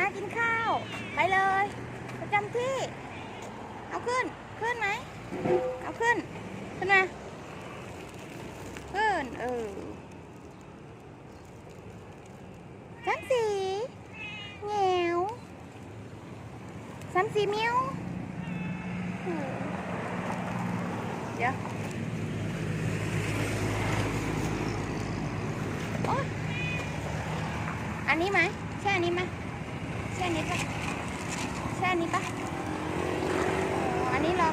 າກິນຂ້າວ ໄປເລີຍ ປະຈຳທີ່ ເອົາຂຶ້ນ ຂຶ້ນໄໝ ເອົາຂຶ້ນ ຂຶ້ນມາ ຂຶ້ນ ເອີ ສາມສີ່ ແງວ ສາມສີ່ ມິ້ວ ເອີ ດຽວ ໂອ້ຍ ອັນນີ້ໄໝ ໃຊ້ອັນນີ້ໄໝ ໃຊ້ອັນນີ້ປະ ໃຊ້ອັນນີ້ປະ ເອີ ອັນນີ້ລະ